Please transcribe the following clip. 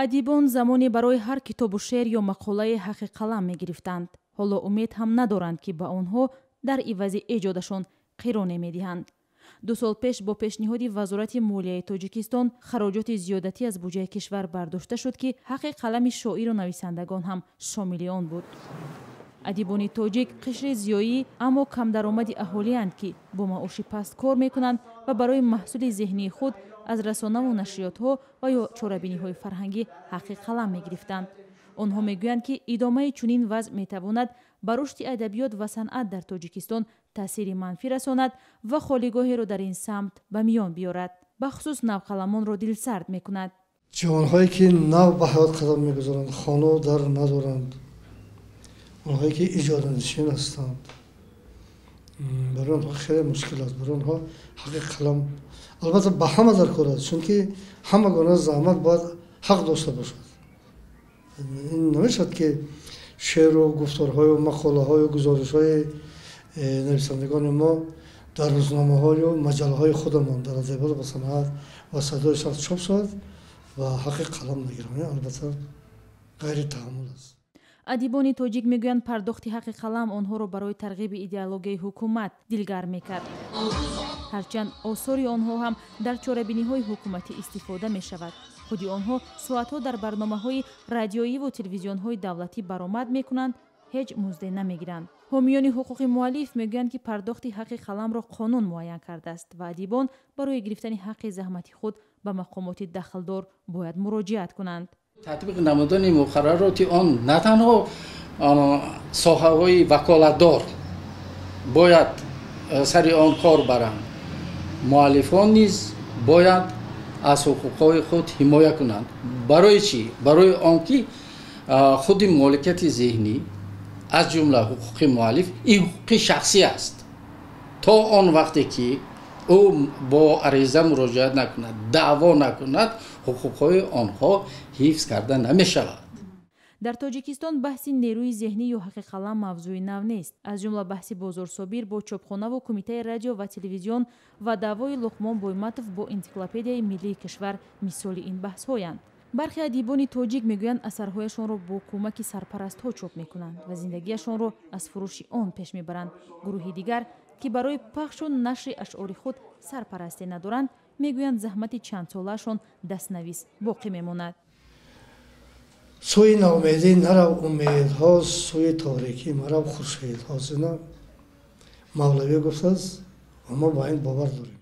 Адибон замоне барои ҳар китобу шеър ё мақолае ҳаққи қалам мегирифтанд. Ҳоло умед ҳам надоранд, ки ба онҳо дар ивази эҷодашон қироне медиҳанд. 2 сол пеш бо пешниҳоди Вазорати молияи Тоҷикистон хароҷоти зиёдатӣ аз буҷаи кишвар бардошта шуд, ки ҳаққи қалами шоиру нависандагон ҳам шомили он буд. Адибони тоҷик қишри зиёӣ, аммо камдаромади аҳолианд, ки бо маоши паст кор мекунанд ва барои маҳсули зеҳнии худ аз расонаву нашриётҳо ва ё чорабиниҳои фарҳангӣ ҳаққи қалам мегирифтанд. Онҳо мегӯянд, ки идомаи чунин вазъ метавонад ба рушди адабиёт ва санъат дар Тоҷикистон таъсири манфӣ расонад ва холигоҳеро дар ин самт ба миён биёрад. Бахусус навқаламонро дилсард мекунад. Ҷавонҳое, ки нав ба ҳаёт қадам мегузоранд, хону дар надоранд, онҳое, ки иҷоранишин ҳастанд, барои онҳо хеле мушкил аст. Барои онҳо ҳаққи қалам албатта ба ҳама дар кор аст, чунки ҳама гуна заҳмат бояд ҳақ дошта бошад. Ин намешавад, ки шеъру гуфторҳою мақолаҳою гузоришҳои нависандагони мо дар рӯзномаҳою маҷаллаҳои худамон, дар «Адабиёт ва санъат» ва «Садои Шарқ» чоп шавад ва ҳаққи қалам нагиранд. Албатта, ғайритаҳаммул аст. Адибони тоҷик мегӯянд, пардохти ҳаққи қалам онҳоро барои тарғиби идеологияи ҳукумат дилгарм мекард. Ҳарчанд осори онҳо ҳам дар чорабиниҳои ҳукуматӣ истифода мешавад, худи онҳо соатҳо дар барномаҳои радиоиву телевизионҳои давлатӣ баромад мекунанд, ҳеҷ музде намегиранд. Ҳомиёни ҳуқуқи муаллиф мегӯянд, ки пардохти ҳаққи қаламро қонун муайян кардааст ва адибон барои гирифтани ҳаққи заҳмати худ ба мақомоти дахлдор бояд муроҷиат кунанд. Татбиқ намудани муқаррароти он на танҳо соҳаҳои ваколатдор бояд сари он кор баранд, муаллифон низ бояд аз ҳуқуқҳои худ ҳимоя кунанд. Барои чӣ? Барои он ки худи моликияти зеҳнӣ, аз ҷумла ҳуқуқи муаллиф, ин ҳуқуқи шахсӣ аст. То он вақте ки ӯ бо ариза муроҷиат накунад, даъво накунад, ҳуқуқҳои онҳо ҳифз карда намешавад. Дар Тоҷикистон баҳси нерӯи зеҳнӣ ё ҳаққи қалам мавзӯи нав нест. Аз ҷумла баҳси Бозорсобир бо чопхонаву Кумитаи радио ва телевизион ва даъвои Луқмон Бойматов бо Энсиклопедияи миллии кишвар мисоли ин баҳсҳоянд. Бархе адибони тоҷик мегӯянд, асарҳояшонро бо кӯмаки сарпарастҳо чоп мекунанд ва зиндагиашонро аз фурӯши он пеш мебаранд. Гурӯҳи дигар, ки барои пахшу нашри ашъори худ сарпарасте надоранд, мегӯянд, заҳмати чандсолаашон дастнавис боқӣ мемонад. Сӯи ноумедӣ нарав, умедҳо, сӯи торикӣ марав, хуршедҳо. Зина Мавлавӣ гуфтааст ва мо ба ин бовар дорем.